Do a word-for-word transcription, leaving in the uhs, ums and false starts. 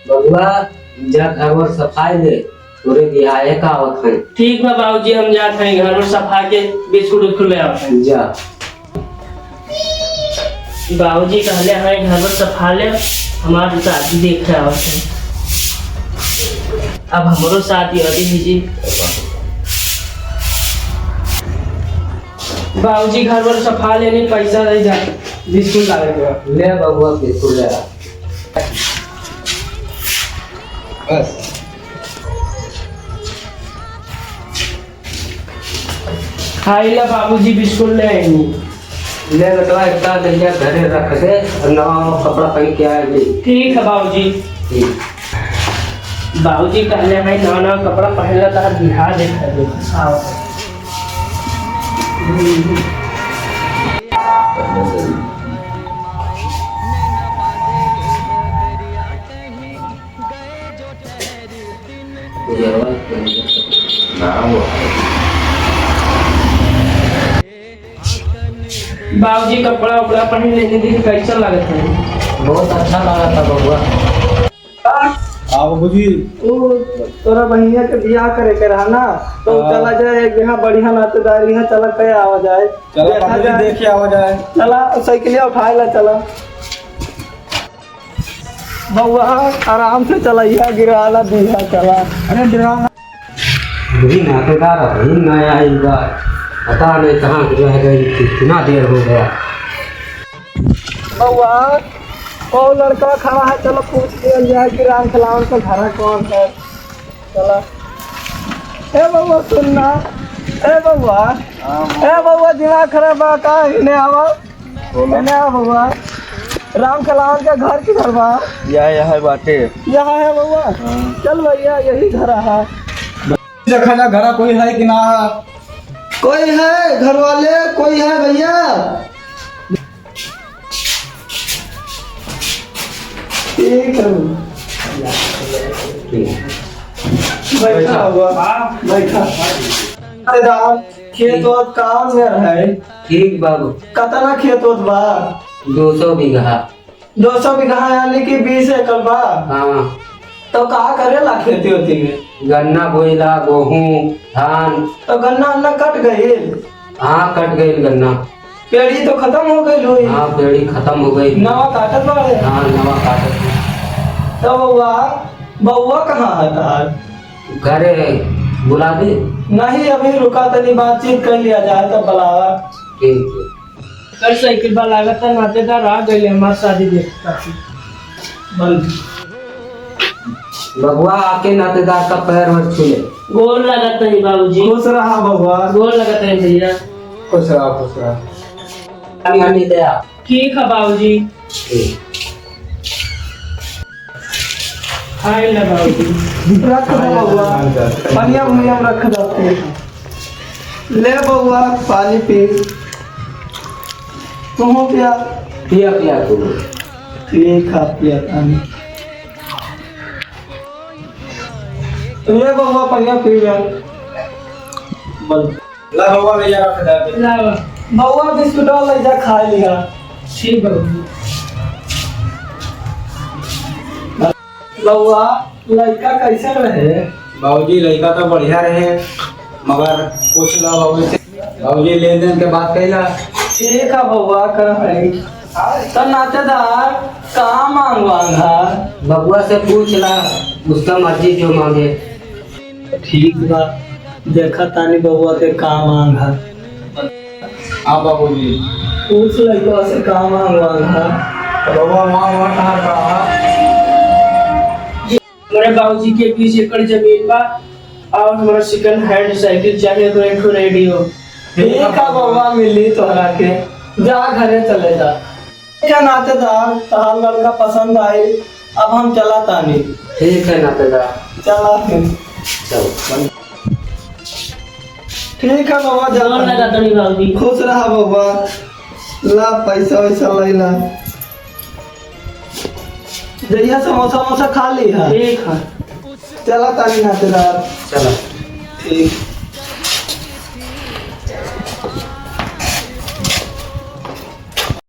बबुआ, जा घर वर सफाई ले, तोरे बियाहे का आवत है। ठीक बा बाबूजी, हम जात हैं घर वर सफा के बिस्कुट उस्कुट ले आवत हैं। जा। बाबूजी कहले हैं घर वर सफा ले, हमार शादी देखे आवत हैं। अब हमरो शादी वादी कीजिए। बाबूजी घर वर सफा लेनी, पैसा नहीं जा, बिस्कुट लावे के बा। ले बबुआ, बिस्कुट ले आ। बस। खाई ला बाबूजी, बिस्कुट ले आईनी। ले बेटवा, इतना दहिया घरे रख दे और नवा नवा कपड़ा पहन के आए जी। ठीक है बाबूजी। ठीक। बाबूजी कहले हैं नवा नवा कपड़ा पहन ला, तार बिहार देखा दे। आओ। बाबूजी, कपड़ा उपड़ा पहन लेने दिन कैसा लगत है? बहुत अच्छा लगा था बबुआ। हाँ बाबूजी। वो तोरा बहिनिया के बियाह करे के रहा ना, तो हाँ। चला जाए एक जगह बढ़िया नातेदार यहाँ, चला के आवा जाए, चला देखा बाबूजी, जाए। देखे आवा जाए। चला साइकिलिया उठाए ला, चला। बउआ, आराम से चलइहा, गिराला दिहा, चला। अरे, डरा ना। अभी नातेदार अभी नया आइल बा, पता नहीं कहाँ रह गई, कितना देर हो गया। बउआ, वो लड़का खड़ा है, चलो पूछ लिया जाए कि राम खिलावन का घर कौन है। चला। ए बउआ, सुन ना। ए बउआ। हाँ। ए बउआ, दिमाग खराब बा का? इने आवा। बोला। इने आ बउआ। राम खिलावन के घर किधर बा? यह, यह बाटे। यह है बउआ। हाँ। चल भैया, यही घर है। देखा जा, घर कोई है कि ना है? कोई है घर वाले? कोई है भैया? ठीक है। बैठा हुआ, बैठा। अरे राम, खेत वोत काम में है। ठीक बाबू। कतना खेत वोत बा? दो सौ बीघा। दो सौ बीघा यानी कि बीस एकड़ बा? हाँ। तो का करेला खेती ओती में? गन्ना बोइला, गोहूँ, धान। तो गन्ना उन्ना कट गइल? हाँ, कट गइल गन्ना। पेड़ी तो खतम हो गइल होई। हाँ, पेड़ी खतम हो गइल। नवा काटत बाड़े? हाँ, नवा काटत है। तो बउआ, बउआ कहाँ है तार? घरे है, बुला दे। नहीं, अभी रुका, तनी बातचीत कर लिया जाए, तब बुलावा। ठीक है। कर साइकिल बा, लागत है नातेदार आ गइले हमार शादी देख खातिर। बंद। बबुआ आके नातेदार का पैर वैर छू ले। गोर लागत है बाबूजी। खुश रहा बबुआ। गोर लागत है भैया। खुश रहा, खुश रहा। पानी वानी ले आ। ठीक है बाबूजी। ठीक। आए ले बाबूजी। रख दो बबुआ। पनिया भुनिया रख दो। ले बबुआ, पानी पी। तुहूँ पिया। पिया, पिया तू। ठीक है, पिया पानी। ले बबुआ, पनिया पी ले। बोल। ला बबुआ, भैया रख दे। ला बा-, बबुआ, बिस्कुटवा ले जा, खा लिहा। ठीक बा। बबुआ, लइका कैसन रहे? बाबूजी, लइका तो बढ़िया रहे, मगर पूछ ला बाबूजी से। बाबूजी, लेन देन के बात कैला। ठीक है बबुआ, कर है। तो नातेदार, का मांग वांग है? बबुआ से पूछ ला, उसका मर्जी जो मांगे। ठीक बा, देखा तानी बबुआ के का मांग है। हाँ बाबूजी। पूछ लइकवा से का मांग वांग है। बबुआ, मांग वांग कहाँ का है? हमरे बाबूजी के बीस एकड़ जमीन बा और हमरा second hand साइकिल चाहिए, तो एक ठो रेडियो। ठीक है बबुआ, मिली तोहरा के, जा घरे चले जा। ठीक है नातेदार, तहार लड़का पसंद आई, अब हम चला तानी। ठीक है नातेदार। चला फिर। चलो। ठीक है बबुआ, जा गोर तानी। लगा तनी बाबूजी। खुश रहा बबुआ, ला पैसा वैसा ले ला। जइया समोसा वमोसा खा लिहा। ठीक है। चला तानी नातेदार। चला। ठीक।